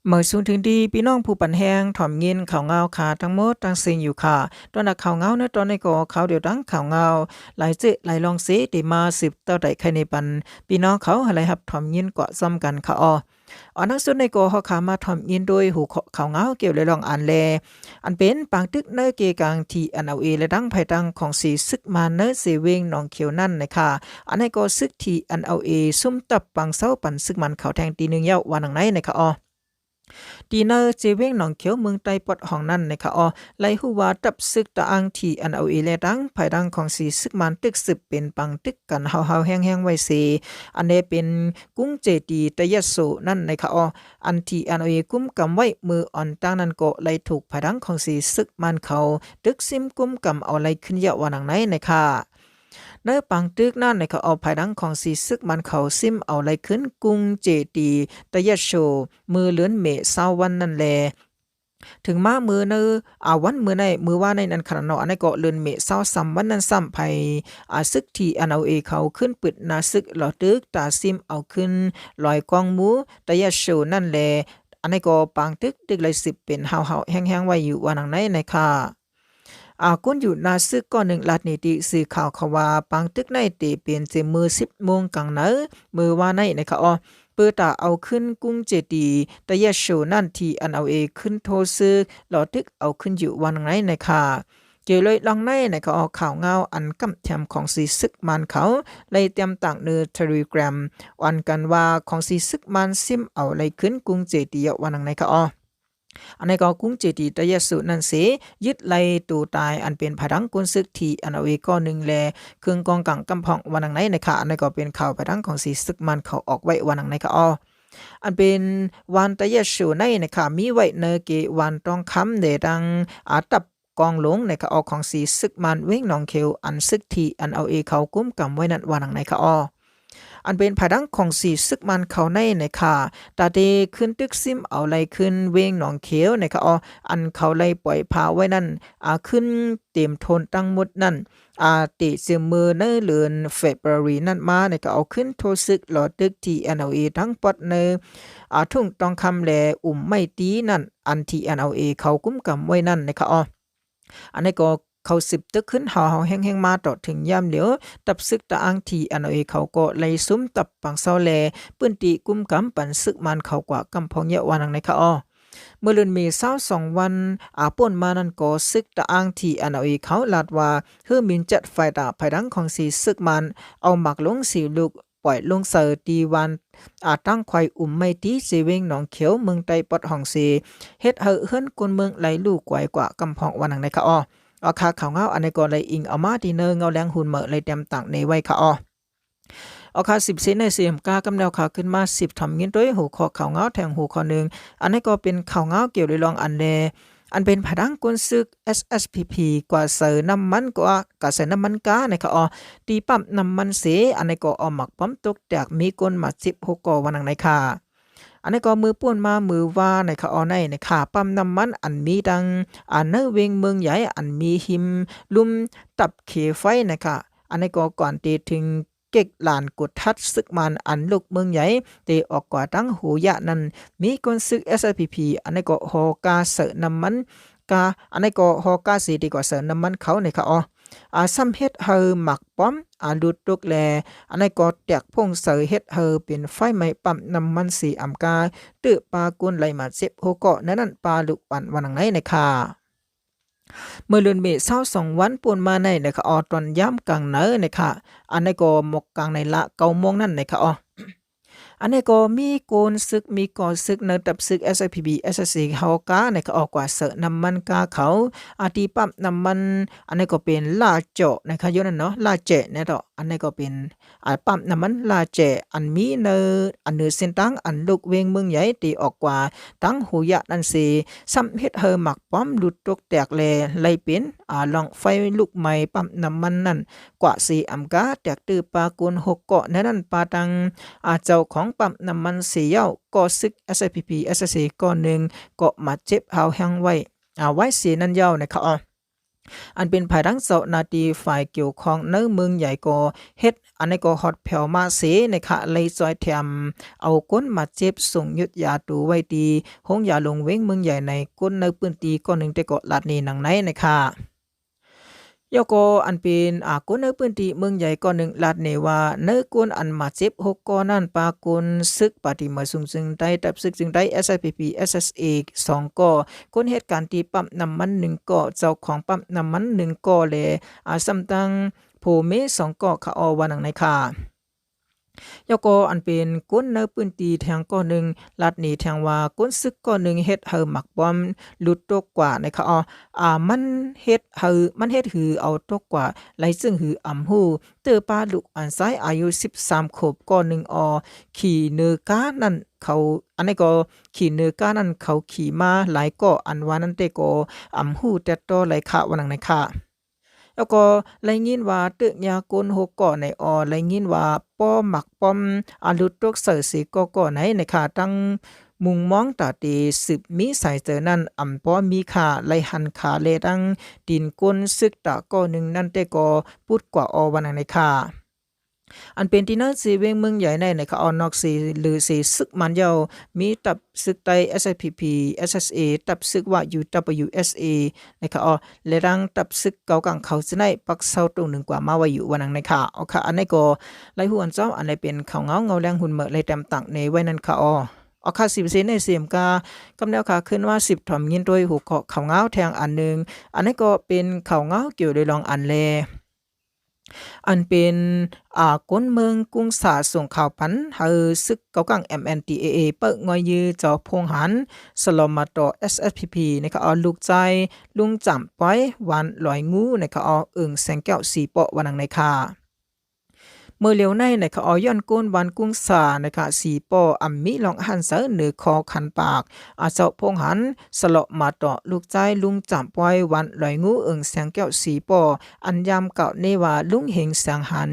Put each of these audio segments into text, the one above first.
ເໝີສູງເຖິງທີ່ພີ່ນ້ອງຜູ້ປັນແຮງ ຖອມຍິນຂ່າວງາວຂ້າທັງໝົດທັງເຊິ່ງຢູ່ຄ່າ. ຕອນໜ້າຂ່າວງາວໃນຕອນນີ້ກໍຂ່າວດຽວດັ່ງຂ່າວງາວ ຫຼາຍເຈີຫຼາຍລອງເຊ ທີ່ມາສືບເຕົ້າໄຕໄຂໃນປັນພີ່ນ້ອງເຂົາໃຫ້ໄດ້ຮັບຖອມຍິນກວ່າຊ້ຳກັນຄ່າອໍ. ອັນໜັງສຸດນີ້ກໍເຮົາຂ້າມາຖອມຍິນໂດຍຫົວຂໍ້ຂ່າວງາວກ່ຽວລອງອັນແລ ອັນເປັນປາງຕຶກໃນເກກາງ TNLA ແລະ ທັງພາຍທາງຂອງສີຊຶກມານໃນເຊເວັງໜອງຂຽວນັ້ນນະຄ່າ. ອັນນີ້ກໍຊຶກ TNLA ຊຸມທັບປາງເຊົາປັນຊຶກມານເຂົາແທ່ງທີໜຶ່ງແລ້ວວ່າໜັງໃນນະຄ່າອໍ. ທີ່ໃນເຊເວັງໜອງຂຽວເມືອງໃຕ້ປອດຫ້ອງນັ້ນນະຄ່າອໍ ໄດ້ຮູ້ວ່າທັບຊຶກຕາອ່າງ TNLA ແລະ ທັງພາຍທາງຂອງສີຊຶກມານຕຶກສືບເປັນປາງຕຶກກັນຫ້າວໆແຮງໆໄວ້ເສ ອັນແລເປັນກຸງເຈຕີຕະຍະໂສນັ້ນນະຄ່າອໍ. ອັນ TNLA ກຸມກຳໄວ້ມື້ອ່ອນຕາງນັ້ນກໍໄດ້ຖືກພາຍທາງຂອງສີຊຶກມານເຂົາຕຶກຊິມກຸມກຳເອົາໄດ້ຄືນແລ້ວວ່າໜັງໃນນະຄ່າ. ໃນປາງຕຶກນັ້ນນະຄ່າ ເອົາພາຍທາງຂອງສີຊຶກມານເຂົາຊິມເອົາໄດ້ຄືນກຸງເຈຕີຕະຍະໂຊ ມື້ເດືອນເມຊາວັນນັ້ນແລ. ເຖິງມາມື້ໃນ ອາ ວັນມື້ໃນ ມື້ວານໃນນັ້ນຂະໜາດເນາະ ອັນນີ້ກໍເດືອນເມຊາສາມວັນນັ້ນຊ້ຳ ພາຍ ອາ ຊຶກ TNLA ເຂົາຂຶ້ນປຶດໜ້າຊຶກ ລະຕຶກຕາຊິມເອົາຄືນລອຍກອງໝູຕະຍະໂຊນັ້ນແລ. ອັນນີ້ກໍປາງຕຶກ ຕຶກໄດ້ສືບເປັນຫ້າວໆແຮງໆໄວ້ຢູ່ວ່າໜັງໃນນະຄ່າ. ອາ ຄົນຢູ່ໜ້າຊຶກກໍໜຶ່ງລັດນິຕິສື່ຂ່າວເຂົາວ່າ ປາງຕຶກໃນເຕເປັນເຕັມມື້ສິບໂມງກາງໃນມື້ວານໃນນະຄ່າອໍ ເປີຕາເອົາຄືນກຸງເຈຕີຕະຍະໂຊນັ້ນ TNLA ຂຶ້ນໂທຊຶກ ລະຕຶກເອົາຄືນຢູ່ວ່າໜັງໃນນະຄ່າ. ກ່ຽວລອຍລອງໃນນະຄ່າ ອອກຂ່າວງາວອັນກຳແຖມຂອງສີຊຶກມານເຂົາ ໄດ້ຕຽມຕາງໃນ Telegram ອອນກັນວ່າ ຂອງສີຊຶກມານຊິມເອົາໄດ້ຄືນກຸງເຈຕີວ່າໜັງໃນນະຄ່າອໍ. ອັນນີ້ກໍກຸງເຈຕີຕະຍະໂສນັ້ນເສ ຍຶດໄລ່ໂຕຕາຍ ອັນເປັນພາຍທາງກົນຊຶກ TNLA ກໍໜຶ່ງແລ ເຄື່ອງກອງກາງກຳພອງວ່າໜັງໃນນະຄ່າ. ອັນນີ້ກໍເປັນຂ່າວພາຍທາງຂອງສີຊຶກມານເຂົາອອກໄວ້ວ່າໜັງໃນຄ່າອໍ. ອັນເປັນວັນຕະຍະໂສໃນນະຄ່າ ມີໄວ້ໃນເກວັນທອງຄຳ ແລະ ທັງ ອາ ທັບກອງຫຼົງນະຄ່າ ອອກຂອງສີຊຶກມານເວັງໜອງຂຽວ ອັນຊຶກ TNLA ເຂົາກຸມກຳໄວ້ນັ້ນວ່າໜັງໃນຄ່າອໍ. ອັນເປັນພາຍທາງຂອງສີຊຶກມານເຂົາໃນນະຄ່າ ຕາເຕຂຶ້ນຕຶກຊິມເອົາໄລ່ຄືນເວັງໜອງຂຽວນະຄ່າ ອັນເຂົາໄລ່ປ່ອຍພາໄວ້ນັ້ນ ອາ ຂຶ້ນເຕັມໂທນທັງໝົດນັ້ນ ອາ ເຕເຊິມມື້ໃນເດືອນ February ນັ້ນມານະຄ່າ ເອົາຄືນໂທຊຶກ ລະຕຶກ TNLA ທັງປອດໃນ ອາ ທົ່ງທອງຄຳ ແລະ ອຸມໄມຕີນັ້ນ ອັນ TNLA ເຂົາກຸມກຳໄວ້ນັ້ນນະຄ່າ. ອັນນີ້ກໍເຂົາສືບຕຶກຂຶ້ນຫ້າວໆແຮງໆມາ ເທາະເຖິງຍາມດຽວ ທັບຊຶກຕາອ່າງ TNLA ເຂົາກໍໄລ່ຊຸມທັບປາງເຊົາ ແລະ ພື້ນທີ່ກຸມກຳປັນຊຶກມານເຂົາກວ່າກຳພອງແລ້ວວ່າໜັງໃນຄ່າອໍ. ເມື່ອເດືອນເມສາສອງວັນ ອາ ປົນມານັ້ນກໍ ຊຶກຕາອ່າງ TNLA ເຂົາລາດວ່າ ເຮີມິນເຈັດໄຟຕາພາຍທາງຂອງສີຊຶກມານ ເອົາໝາກຫຼົງສີ່ລູກ ປ່ອຍລົງໃສ່ທີ່ວັນ ອາ ຕາງຄວາຍອຸມໄມຕີ ເຊເວັງໜອງຂຽວ ເມືອງໃຕ້ປອດຫ້ອງເສ ເຮັດໃຫ້ເຮືອນຄົນເມືອງໄຫຼລູກວາຍກວ່າກຳພອງວ່າໜັງໃນຄ່າອໍ. ອອກຂ່າວ ຂ່າວງາວອັນນີ້ກໍໄດ້ອີງເອົາມາທີ່ເນີເງົາແລງຫຸນເໝີ ໄດ້ຕຽມຕາງໃນໄວ້ຄ່າອໍ. ອອກຂ່າວສືບເສນໃນສຽມກາກຳແນວຂ່າວຂຶ້ນມາ ສືບຖອມຍິນໂດຍຫົວຂໍ້ຂ່າວງາວແທ່ງຫົວຂໍ້ໜຶ່ງ. ອັນນີ້ກໍເປັນຂ່າວງາວກ່ຽວໂດຍລອງອັນແລ ອັນເປັນພາຍທາງກົນຊຶກ SSPP ກວາດໃສ່ນ້ຳມັນ ກວາດໃສ່ນ້ຳມັນການະຄ່າອໍ ທີ່ປ້ຳນ້ຳມັນເສ ອັນນີ້ກໍເອົາໝາກປ້ອມຕົກແຕກ ມີຄົນບາດເຈັບຫົກກໍວ່າໜັງໃນຄ່າ. ອັນນີ້ກໍມື້ປົນມາມື້ວານນະຄ່າ ໃນນະຄ່າ ປ້ຳນ້ຳມັນອັນມີດັ່ງ ອາ ໃນເວັງເມືອງໃຫຍ່ ອັນມີຮິມລຸ່ມຕັບເຄໄຟນະຄ່າ. ອັນນີ້ກໍກ່ອນທີ່ເຖິງ ເກັກລານກົດທັດຊຶກມານອັນລຸກເມືອງໃຫຍ່ ທີ່ອອກກວ່າທາງໂຫຍະນັ້ນ ມີຄົນຊຶກ SSPP ອັນນີ້ກໍຫໍກາເສີນ້ຳມັນກາ ອັນນີ້ກໍຫໍກາເສທີ່ກວ່າເສີນ້ຳມັນເຂົາໃນຄ່າອໍ ອາ ຊ້ຳເຮັດໃຫ້ໝາກປ້ອມ ອາ ຫຼຸດຕົກແລ ອັນນີ້ກໍແຕກພົ້ງໃສ່ ເຮັດໃຫ້ເປັນໄຟໄໝ້ປ້ຳນ້ຳມັນເສອຳກາ ຕື້ປາຄົນໄຫຼບາດເຈັບຫົກກໍ ໃນນັ້ນປາລູກອັນວ່າໜັງໃນນະຄ່າ. ເມື່ອເດືອນເມສາສອງວັນປົນມາໃນນະຄ່າ ອອກຕອນຍາມກາງໃນນະຄ່າ ອັນນີ້ກໍໝົກກາງໃນລະເກົ້າໂມງນັ້ນນະຄ່າ ອອ ອັນນີ້ກໍມີກົນຊຶກ ມີກໍຊຶກໃນຕັບຊຶກ SSPP SSA ເຮົາການະຄ່າ ອອກກວ່າເສີນ້ຳມັນກາເຂົາ ອາ ທີ່ປ້ຳນ້ຳມັນ ອັນນີ້ກໍເປັນລາເຈາະນະຄ່າ ຢູ່ນັ້ນເນາະ ລາແຈະນະເນາະ ອັນນີ້ກໍເປັນ ອາ ປ້ຳນ້ຳມັນລາແຈ ອັນມີໃນ ອັນເໜືອເສັ້ນທາງອັນລຸກເວັງເມືອງໃຫຍ່ ທີ່ອອກກວ່າທາງໂຫຍະນັ້ນເສ ຊ້ຳເຮັດໃຫ້ໝາກປ້ອມຫຼຸດຕົກແຕກແລ ໄດ້ເປັນ ອາ ລອງໄຟລຸກໄໝ້ປ້ຳນ້ຳມັນນັ້ນກວ່າເສອຳກາ ແຕກຕື້ປາຄົນຫົກກໍໃນນັ້ນ ປາທັງ ອາ ເຈົ້າຂອງປ້ຳນ້ຳມັນເສເຍົາ ກໍຊຶກ SSPP SSA ກໍໜຶ່ງ ກໍບາດເຈັບຮ້າວແຮງໄວ້ ອາ ໄວ້ເສນັ້ນເຍົານະຄ່າ ອອ ອັນເປັນພາຍຫຼັງເຈົ້າໜ້າທີ່ຝ່າຍກ່ຽວຂ້ອງໃນເມືອງໃຫຍ່ກໍເຮັດ ອັນນີ້ກໍຮອດແຜ່ວມາເສນະຄະ ໄລ່ຊ່ອຍແຖມເອົາຄົນບາດເຈັບສົ່ງຢຸດຢາໂຕໄວ້ທີ່ໂຮງຢາຫຼວງເວງເມືອງໃຫຍ່ໃນ ຄົນໃນພື້ນທີ່ກ້ອນໜຶ່ງແຕ່ກໍລາດນີ້ດັ່ງໃນນະຄະ. ແລ້ວກໍອັນເປັນ ອາ ຄົນໃນພື້ນທີ່ເມືອງໃຫຍ່ກ້ອນໜຶ່ງລາດນີ້ວ່າ ໃນຄົນອັນບາດເຈັບຫົກກໍນັ້ນ ປະກົນສຶກປະຕິມາສຸງເຊິ່ງໄດ້ ຕັບຊຶກເຊິ່ງໄດ້ ເອສເອສພີພີ ເອສເອສເອ ສອງກໍ ຄົນເຮັດການທີ່ປ້ຳນ້ຳມັນໜຶ່ງກໍ ເຈົ້າຂອງປ້ຳນ້ຳມັນໜຶ່ງກໍ ແລະ ອາ ຊ້ຳຕັ້ງໂພເມສອງກໍ ຂະອອ ວ່າໜັງໃນຄະ. ແລ້ວກໍອັນເປັນຄົນໃນພື້ນທີ່ແທ່ງກໍໜຶ່ງ ລັດນີ້ແທ່ງວ່າ ຄົນຊຶກກໍໜຶ່ງເຮັດໃຫ້ໝາກປ້ອມຫຼຸດຕົກກວ່າໃນຄະອອ ອາ ມັນເຮັດໃຫ້ ມັນເຮັດຫືເອົາຕົກກວ່າ ໄລເຊິ່ງຫືອອຳຫູ ເຕີປາລູກອັນຊາຍອາຍຸສິບສາມຂວບກໍໜຶ່ງອອ ຂີ່ເນີການັ້ນເຂົາ ອັນນີ້ກໍຂີ່ເນີການັ້ນເຂົາຂີ່ມາຫຼາຍກໍ ອັນວ່ານັ້ນແຕ່ກໍອຳຫູແຕ່ຕໍ່ໄລຄະ ວ່າໜັງໃນຄະ. ແລ້ວກໍໄດ້ຍິນວ່າຕຶກຍາກົນຫົກກໍໃນອອ ໄດ້ຍິນວ່າປ້ອມໝາກປ້ອມອາຫຼຸດຕົກໃສ່ເສກໍກໍໃນ ໃນຄະ ຕັ້ງມຸງມອງຕາເຕສືບມີສາຍເຈີນັ້ນ ອຳປ້ອມມີຄາໄລຫັນຂາແລຕັ້ງຕີນກົ້ນຊຶກຕາກໍໜຶ່ງນັ້ນແຕ່ກໍປຸດກວ່າອອ ວ່າໜັງໃນຄະ. ອັນເປັນທີ່ນາງຊີເວງເມືອງໃຫຍ່ໃນ ໃນຄະອອ ນອກເສ ຫຼືເສຊຶກມັນເຍົາ ມີຕັບຊຶກໄຕ້ ເອສເອສພີພີ ເອສເອສເອ ຕັບຊຶກວ່າ ຢູດັບເບິນຢູເອສເອ ໃນຄະອອ ແລະ ດັ່ງຕັບຊຶກເກົາກາງເຂົາຈະໄດ້ປັກເຊົາຕົງໜຶ່ງກວ່າມາໄວ້ຢູ່ ວ່າໜັງໃນຄະອອ ຄະ ອັນໃດກໍໄດ້ຮູ້ອັນເຈົ້າ ອັນໃດເປັນຂ່າວເງົາ ເງົາແລງຮຸນເມີໄລແຕ້ມຕ່າງໃນໄວ້ນັ້ນຄະອອ ອອ ຄະ ສິເປີເຊັນໃນເສມກາ ກຳແນວຄະ ຂຶ້ນວ່າສິບທອມຍິນໂດຍຫົວຂໍ້ຂ່າວເງົາແທ່ງອັນໜຶ່ງ ອັນໃດກໍເປັນຂ່າວເງົາກ່ຽວໂດຍລອງອັນແລ ອັນເປັນ ອາ ຄົນເມືອງກຸງສາສົ່ງຂ່າວປັນ ໃຫ້ຊຶກເກົາກາງ ເອັມເອັນທີເອເອ ເປີດງອຍຢື້ເຈົ້າໂພງຫານ ສະຫຼອມມາຕໍ່ ເອສເອສພີພີ ໃນຄະອອ ລູກຊາຍລຸງຈາມປອຍ ຫວານລອຍງູ ໃນຄະອອ ເອີງແສງແກ້ວ ສີ່ປໍ້ ວ່າໜັງໃນຄະ. ເມື່ອລຽວໃນ ໃນຄະອອ ຍ້ອນຄົນບ້ານກຸງສາ ໃນຄະ ສີ່ປໍ້ ອຳມີລອງອາຫານເສີເໜືອຄໍຄັນປາກ ອາ ເຈົ້າໂພງຫານ ສະຫຼອມມາຕໍ່ ລູກຊາຍລຸງຈາມປອຍ ຫວານລອຍງູ ເອີງແສງແກ້ວ ສີ່ປໍ້ ອັນຍາມກ່າວເນວ່າ ລຸງເຮງແສງຫານ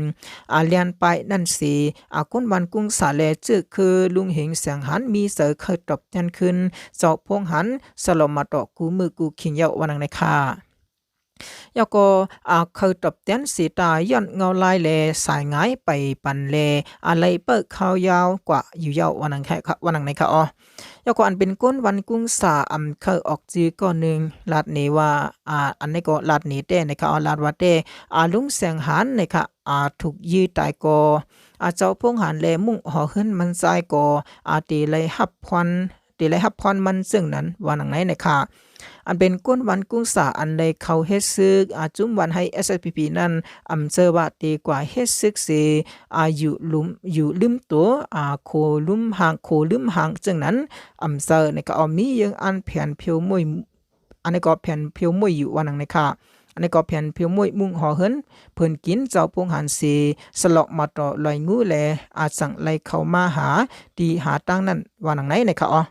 ອາ ລຽນປ້າຍນັ້ນເສ ອາ ຄົນບ້ານກຸງສາແລ ຈື່ຄືລຸງເຮງແສງຫານ ມີໃຈເຄີຍຕອບແທນຄືນ ເຈົ້າໂພງຫານ ສະຫຼອມມາຕໍ່ ກູ່ມື້ກູ່ຄີງເຍົາ ວ່າໜັງໃນຄະ. ແລ້ວກໍ ອາ ເຄີຍຕອບແທນເສຕາ ຍ້ອນເງົາລາຍແລ ສາຍງາຍໄປປັນແລ ອາ ໄລເປີດຂ່າວຍາວກວ່າຢູ່ເຍົາ ວ່າໜັງໃນຄະ ວ່າໜັງໃນຄະອອ. ແລ້ວກໍອັນເປັນຄົນບ້ານກຸງສາ ອຳເຄີຍອອກຊື່ກໍໜຶ່ງ ລາດເນວ່າ ອາ ອັນໃດກໍລາດເນແຕ່ໃນຄະອອ ລາດວ່າແຕ່ ອາ ລຸງແສງຫານໃນຄະ ອາ ຖືກຢື້ຕາຍກໍ ອາ ເຈົ້າໂພງຫານແລມຸ້ງຫໍເຮືອນມັນຊາຍກໍ ອາ ເຕໄລຮັບພອນ ເຕໄລຮັບພອນມັນເຊິ່ງນັ້ນ ວ່າໜັງໃນນະຄະ. ອັນເປັນຄົນບ້ານກຸງສາ ອັນໄດ້ເຂົ້າເຮັດຊຶກ ອາ ຈຸ້ມວັນໄຮ ເອສເອສພີພີ ນັ້ນ ອຳເຈີວ່າເຕກວ່າເຮັດຊຶກເສ ອາ ຢູ່ລຸ່ມ ຢູ່ລືມໂຕ ອາ ໂຄລຸ່ມຫາງ ໂຄລືມຫາງເຊິ່ງນັ້ນ ອຳເຈີໃນຄະອອ ມີເຢີງອັນແຜ່ນຜຽວມົ້ຍ ອັນນີ້ກໍແຜ່ນຜຽວມົ້ຍຢູ່ວ່າໜັງໃນຄະ. ອັນນີ້ກໍແຜ່ນຜຽວມົ້ຍມຸ້ງຫໍເຮືອນເພິ່ນກິນ ເຈົ້າໂພງຫານເສ ສະຫຼອມມາຕໍ່ລອຍງູແລ ອາ ຈັ່ງໄລເຂົ້າມາຫາ ທີ່ຫາຕັ້ງນັ້ນ ວ່າໜັງໃນນະຄະອອ.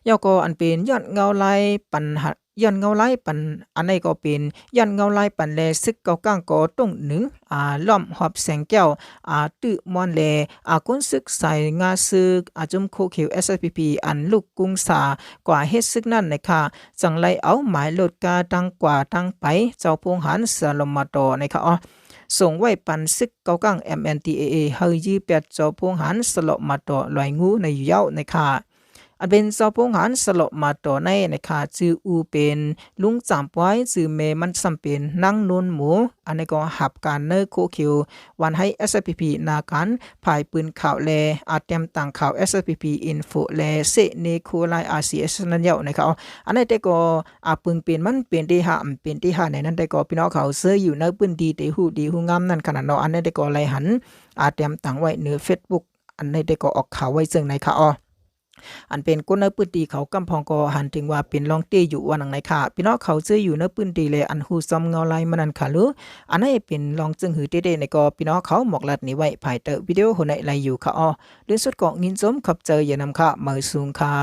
ແລ້ວກໍອັນເປັນຍ້ອນເງົາລາຍປັນຫາ ຍ້ອນເງົາລາຍປັນ ອັນໃດກໍເປັນ ຍ້ອນເງົາລາຍປັນແລ ຊຶກເກົາກາງກໍຕົງໜຶ່ງ ອາ ລ້ອມຮອບແສງແກ້ວ ອາ ຕື້ມອນແລ ອາ ຄົນຊຶກສາຍງາຊຶກ ອາ ຈຸ້ມໂຄຂຽວ ເອສເອສພີພີ ອັນລຸກກຸງສາ ກວ່າເຮັດຊຶກນັ້ນນະຄະ ຈັ່ງໄລເອົາໝາຍລົດກາຕັ້ງກວ່າຕັ້ງໄປ ເຈົ້າໂພງຫານສະຫຼອມມາຕໍ່ນະຄະອອ ສົ່ງໄວ້ປັນຊຶກເກົາກາງ ເອັມເອັນທີເອເອ ໃຫ້ຢື້ແປດ ເຈົ້າໂພງຫານສະຫຼອມມາຕໍ່ລອຍງູໃນຢູ່ເຍົານະຄະ. ອັນເປັນເຈົ້າໂພງຫານສະຫຼອມມາຕໍ່ໃນນະຄະ ຊື່ອູ່ເປັນລຸງຈາມປອຍ ຊື່ແມ່ມັນຊ້ຳເປັນນາງໂນນໝູ ອັນນີ້ກໍຮັບການໃນໂຄຂຽວວັນໄຮ ເອສເອສພີພີ ໜ້າການ ຝ່າຍປືນຂ່າວແລ ອາ ແຕ້ມຕ່າງຂ່າວ ເອສເອສພີພີ ອິນໂຟ ແລ ເສເນໂຄລາຍ ອາ ຊີ ເອສ ນັ້ນເຍົານະຄະ. ອັນໃດແຕ່ກໍ ອາ ປຶງເປັນມັນເປັນເດຫະ ເປັນເດຫະໃນນັ້ນແຕ່ກໍ ພີ່ນ້ອງເຂົາເຊີຢູ່ໃນພື້ນທີ່ເດຮູ້ດີຮູ້ງາມນັ້ນຂະໜາດເນາະ ອັນໃດແຕ່ກໍໄລຫັນ ອາ ແຕ້ມຕ່າງໄວ້ເນີເຟສບຸກ ອັນໃດແຕ່ກໍອອກຂ່າວໄວ້ເຊິ່ງໃນຄະອອ. ອັນເປັນຄົນໃນພື້ນທີ່ເຂົາກຳພອງກໍຫັນເຖິງວ່າເປັນລອງເຕຢູ່ວ່າໜັງໃນຄະ. ພີ່ນ້ອງເຂົາເຊີຢູ່ໃນພື້ນທີ່ແລ ອັນຮູ້ຊອມເງົາລາຍມານັ້ນຄະຫຼື ອັນໃດເປັນລອງເຊິ່ງຫືເຕເຕໃນກໍ ພີ່ນ້ອງເຂົາໝອກລັດນີ້ໄວ້ພາຍໃຕ້ວິດີໂອໂຫໃນໄລຢູ່ຄະອອ. ໂດຍສຸດກໍຍິນຊົມຂອບໃຈຢ່ານຳຄະ ມາສູງຄະ.